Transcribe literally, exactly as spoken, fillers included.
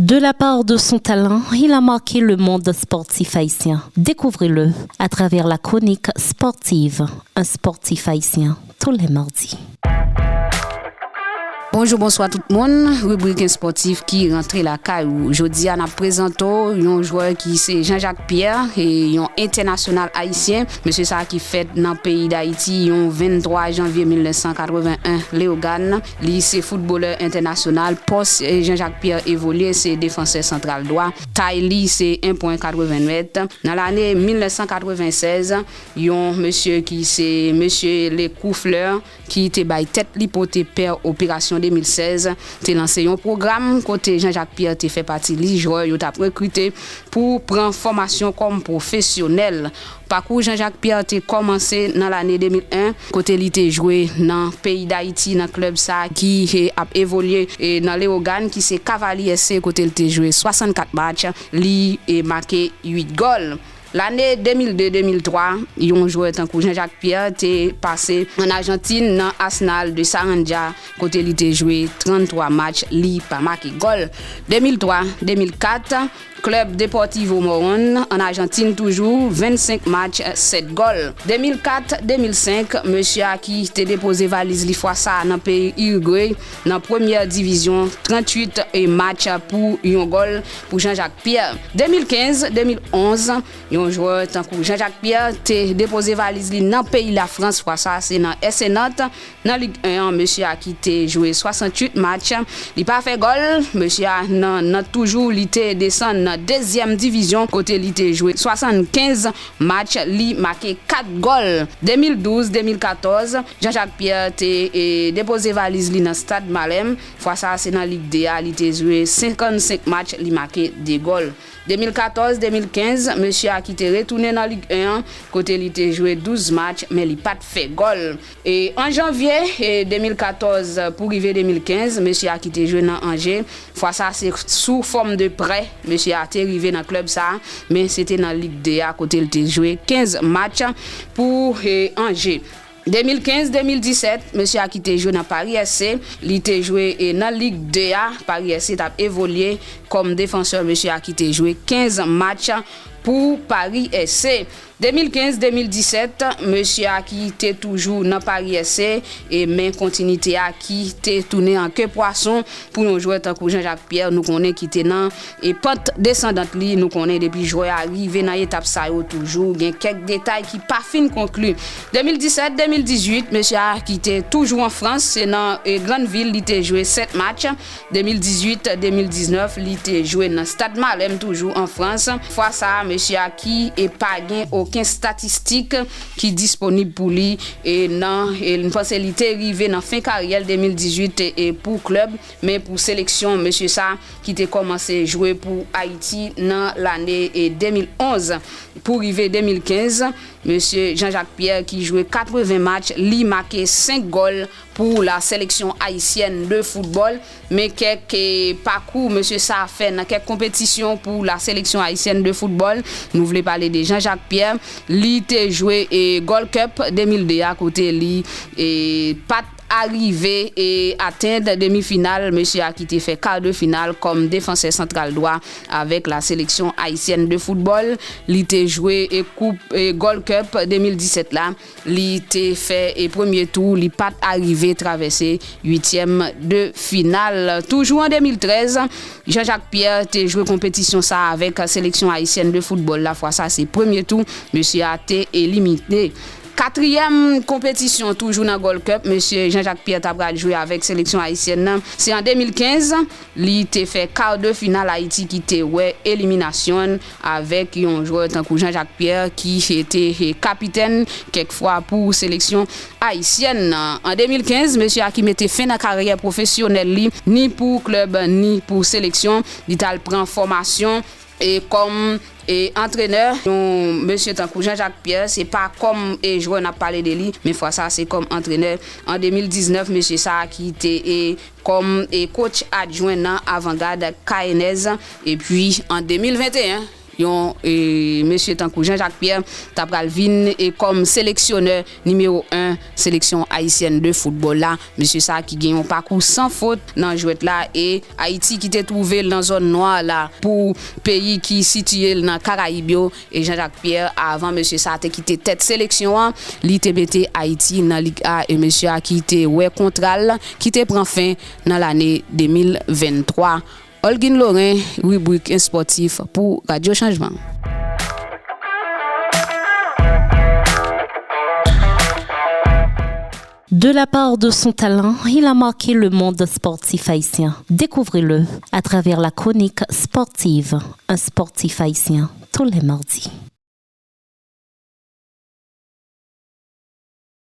De la part de son talent, il a marqué le monde sportif haïtien. Découvrez-le à travers la chronique sportive, un sportif haïtien, tous les mardis. Bonjou, bonswa tout moun. Ribrik espòtif ki rantre lakay ou. Jodi a, n ap prezante w yon jwè ki se Jean-Jacques Pierre, e yon entènasyonal ayisyen. Mesye sa a ki fèt nan peyi Dayiti yon venntwa janvye mil nèf san katreven en, Leyogàn. Li se foutbolè entènasyonal. Pòs, e, Jean-Jacques Pierre evolye se defansè santral dwa. Tay li se en pwen katreven mèt. Nan lane mil nèf san katreven sèz, yon mesye ki se mesye Lecoufleur, ki te bay tèt li pote pè Operasyon de mil sèz, te lanse yon pwogram kote Jean-Jacques Pierre te fè pati lis jwè yo t ap rekrite pou pran fòmasyon kòm pwofesyonèl. Pakou Jean-Jacques Pierre te kòmanse nan lane de mil en, kote li te jwe nan peyi Dayiti, nan klèb sa ki, e, ap evolye, e, nan Leyogàn, ki se Cavaliers S C, kote li te jwe swasannkat match, li, e, make uit gòl. Lane de mil de de mil twa, yon jwè tankou Jean-Jacques Pierre te pase ann Ajantin nan Arsenal de Sarandja, kote li te jwe tranntwa match, li pa make gòl. De mil twa de mil kat, klèb Deportivo Morón, ann Ajantin toujou, vennsenk match, sèt gòl. De mil kat de mil senk, mesye a ki te depoze valiz li fwa sa a nan peyi Irigwe, nan premyè divizyon, tranntuit match pou yon gòl pou Jean-Jacques Pierre. De mil kenz de mil onz, yon jwè tankou Jean-Jacques Pierre te depoze valiz li nan peyi Lafrans, fwa sa a se nan S C Nantes, nan Lig en an, mesye a ki te jwe swasanntuit match, li pa fè gòl. Mesye a nan, nan toujou, li te desann nan dezyèm divizyon, kote li te jwe swasannkenz match, li make kat gòl. De mil douz de mil katòz, Jean-Jacques Pierre te, e, depoze valiz li nan Stad Malèm. Fwa sa a se nan Lig de a, li te jwe senkannsenk match, li make de gòl. De mil katòz de mil kenz, mesye a ki te retounen nan Lig en an, kote li te jwe douz match, men li pa t fè gòl. E an janvye, e, de mil katòz pou rive de mil kenz, mesye a ki te jwe nan Angers, fwa sa a se sou fòm de prè, mesye a te rive nan klèb sa a, men se te nan Lig de a kote li te jwe kenz match pou, e, Angers. De mil kenz de mil disèt, mesye a ki te jwe nan Paris S C, li te jwe, e, nan Lig de a, Paris S C t ap evolye kòm defansè, mesye a ki te jwe kenz match pou Paris S C. De mil kenz de mil disèt, mesye a ki te toujou nan Paris S C, e, men kontinite a ki te tounen an ke pwason pou yon jwè tankou Jean-Jacques Pierre, nou konnen ki te nan, e, pant desandant li, nou konnen depi jwè a rive nan etap sa yo toujou gen kèk detay ki pa fin konkli. De mil disèt de mil dizuit, mesye a ki te toujou an Frans, se nan, e, grann vil li te jwe sèt match. De mil dizuit de mil diznèf, li te jwe nan Stad Malèm, toujou an Frans. Fwa sa a, mesye a ki, e, pa gen okenn estatistik ki disponib pou li, e, nan, e, m panse li te rive nan fen karyè l de mil dizuit, e, e, pou klèb, men pou seleksyon, mesye sa ki te kòmanse jwe pou Ayiti nan lane, e, de mil onz pou rive de mil kenz, mesye Jean-Jacques Pierre ki jwe katreven match, li make senk gòl pou la sélection haïtienne de football. Men kèk, e, pakou mesye sa a fè nan kèk konpetisyon pou la sélection haïtienne de football. Nou vle pale de Jean-Jacques Pierre. Li te jwe, e, Gold Cup de mil de a, kote li, e, pa t arive, e, atenn demi final. Mesye a ki te fè quart de finale kòm defansè santral dwa avèk la sélection haïtienne de football. Li te jwe, e, koup, e, Gold Cup de mil disèt la. Li te fè, e, premye tou, li pa t arive travèse uityèm de final. Toujou an de mil trèz, Jean-Jacques Pierre te jwe konpetisyon sa a avèk seleksyon ayisyèn de foutbòl la. Fwa sa, se premye tou mesye a te elimine. Katriyèm konpetisyon, toujou nan Gold Cup, mesye Jean-Jacques Pierre ta pral jwe avèk seleksyon ayisyèn nan. Se an de mil kenz, li te fè quart de finale, Ayiti ki te wè eliminasyon l avèk yon jwè tankou Jean-Jacques Pierre ki te, e, kapitèn kèk fwa pou seleksyon ayisyèn nan. An de mil kenz, mesye a ki mete fen nan karyè pwofesyonèl li, ni pou klèb, ni pou seleksyon. Li t al pran fòmasyon, e, kòm, e, antrenè. Yon mesye tankou Jean-Jacques Pierre, se pa kòm, e, jwè n ap pale de li, men fwa sa, se kòm antrenè. An de mil diznèf, mesye sa a ki te, e, kòm, e, coach adjwen nan Avangad Kayenèz. Epi, an de mil venteyen, Yon e, mesye tankou Jean-Jacques Pierre ta pral vin e, kòm seleksyonè nimewo en seleksyon ayisyèn de foutbòl la. Mesye sa ki gen yon pakou san fot nan jwèt la e Ayiti ki te twouve l nan zòn nwa la pou peyi ki sitiye l nan Karayib yo. E Jean-Jacques Pierre, avan mesye sa te kite tèt seleksyon an, li te mete Ayiti nan Lig A e mesye a ki te wè kontra l ki te pran fen nan lane de mil venntwa. Olguin Laurent, ribrik espòtif pou Radyo Chanjman. De la part de son talent, il a marqué le monde sportif haïtien. Découvrez-le à travers la chronique sportive, un sportif haïtien, tous les mardis.